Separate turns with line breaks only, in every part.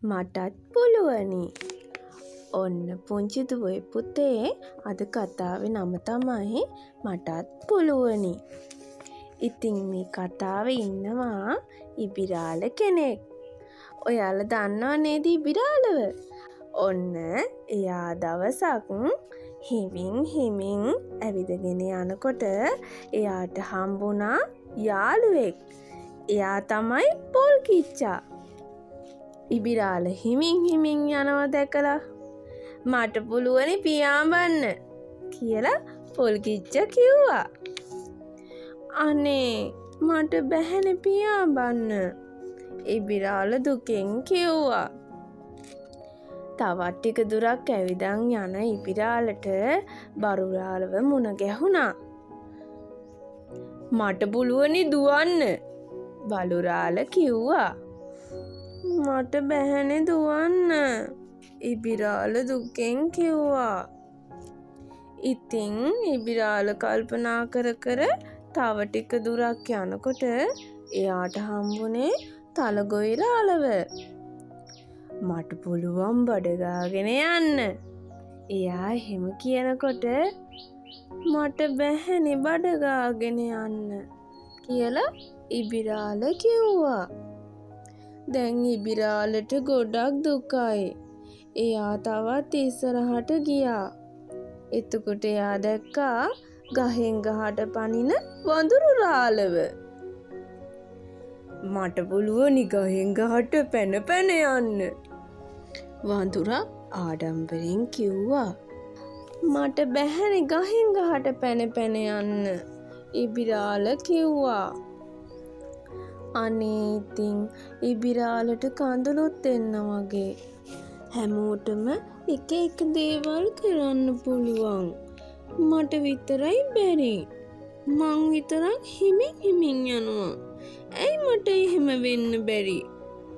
මටත් පුළුවනි. ඔන්න පුංචි දුවේ පුතේ, අද කතාවේ නම තමයි මටත් පුළුවනි. ඉතින් මේ කතාවේ ඉන්නවා ඉබිරාල කෙනෙක්. ඔයාලා දන්නව නේද ඉබිරාලව? ඔන්න එයා දවසක් හිමින් හිමින් ඇවිදගෙන යනකොට එයාට හම්බුණා යාළුවෙක්. එයා තමයි පොල්කිච්චා. ඉබිරාල හිමින් හිමින් යනවා දැකලා මට පුළුවනි පියාඹන්න කියලා පොල්කිච්චා කිව්වා. අනේ මට බැහැනේ පියාඹන්න, ඉබිරාල දුකෙන් කිව්වා. තවත් ටික දුරක් ඇවිදන් යන ඉබිරාලට බරුරාලව මුණ ගැහුණා. මට පුළුවනි දුවන්න, බලුරාල කිව්වා. මට බැහැනේ දුවන්න, ඉබිරාල දුකෙන් කිව්වා. ඉතින් ඉබිරාල කල්පනා කර කර තව ටික දුරක් යනකොට එයාට හම්බුනේ තලගොයි රාලව. මට පුළුවන් බඩගාගෙන යන්න. එයා එහෙම කියනකොට මට බැහැනේ බඩගාගෙන යන්න කියලා ඉබිරාල කිව්වා. දැන් ඉබිරාලට ගොඩක් දුකයි. එයා තවත් ඉස්සරහට ගියා. එතකොට එයා දැක්කා ගහෙන් ගහට පනින වඳුරු රාලව. මට පුළුවනි ගහෙන් ගහට පැන පැන යන්න, වඳුරා ආඩම්බරෙන් කිව්වා. මට බැහැනේ ගහෙන් ගහට පැන පැන යන්න, ඉබිරාල කිව්වා. අනේ ඉතින් ඉබිරාලට කඳුළුත් එන්න වගේ. හැමෝටම එක එක දේවල් කරන්න පුළුවන්. මට විතරයි බැරි. මං විතරක් හිමින් හිමින් යනවා. ඇයි මට එහෙම වෙන්න බැරි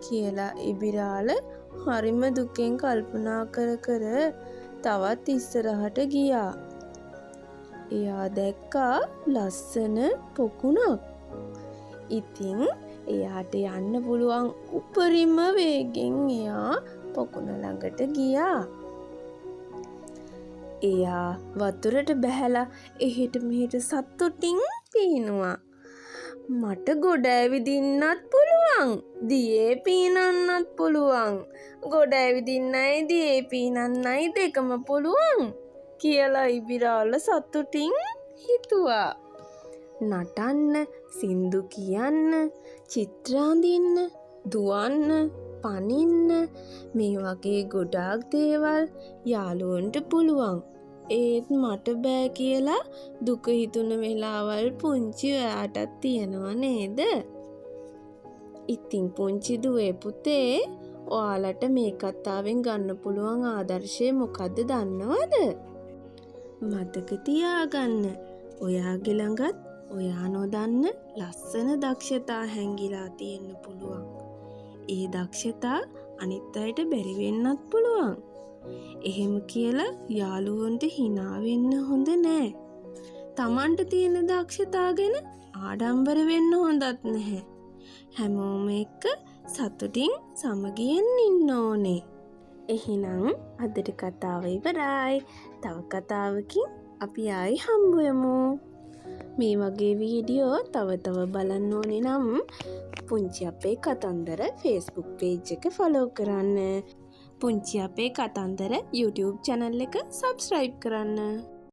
කියලා ඉබිරාල හරිම දුකෙන් කල්පනා කර කර තවත් ඉස්සරහට ගියා. එයා දැක්කා ලස්සන පොකුණක්. ඉතින් එයාට යන්න පුළුවන් උපරිම වේගෙන් එයා පොකුණ ළඟට ගියා. එයා වතුරට බැහැලා එහෙට මෙහෙට සතුටින් පීනුවා. මට ගොඩ ඇවිදින්නත් පුළුවන්, දියේ පීනන්නත් පුළුවන්. ගොඩ ඇවිදින්නයි දියේ පීනන්නයි දෙකම පුළුවන් කියලා ඉබිරාල සතුටින් හිතුවා. නටන්න, සින්දු කියන්න, චිත්‍ර අඳින්න, දුවන්න, පනින්න මේ වගේ ගොඩාක් දේවල් යාළුවන්ට පුළුවන්. ඒත් මට බෑ කියලා දුක හිතුන වෙලාවල් පුංචි ඔයාටත් තියෙනවා නේද? ඉතින් පුංචි දුවේ පුතේ, ඔයාලට මේ කතාවෙන් ගන්න පුළුවන් ආදර්ශය මොකද්ද දන්නවද? මතක තියාගන්න, ඔයාගේ ළඟත් ඔයා නොදන්න ලස්සන දක්ෂතා හැංගිලා තියෙන්න පුළුවන්. ඒ දක්ෂතා අනිත් අයට බැරි වෙන්නත් පුළුවන්. එහෙම කියලා යාළුවන්ට හිනා වෙන්න හොඳ නෑ. තමන්ට තියෙන දක්ෂතා ගැන ආඩම්බර වෙන්න හොඳත් නැහැ. හැමෝම එක්ක සතුටින් සමගියෙන් ඉන්න ඕනේ. එහෙනම් අදට කතාව ඉවරයි. තව කතාවකින් අපි ආයි හම්බ වෙමු. මේ වගේ වීඩියෝ තව තව බලන්න ඕනේ නම් පුංචි අපේ කතන්දර Facebook page එක ෆලෝ කරන්න. පුංචි අපේ කතන්දර YouTube channel එක සබ්ස්ක්‍රයිබ් කරන්න.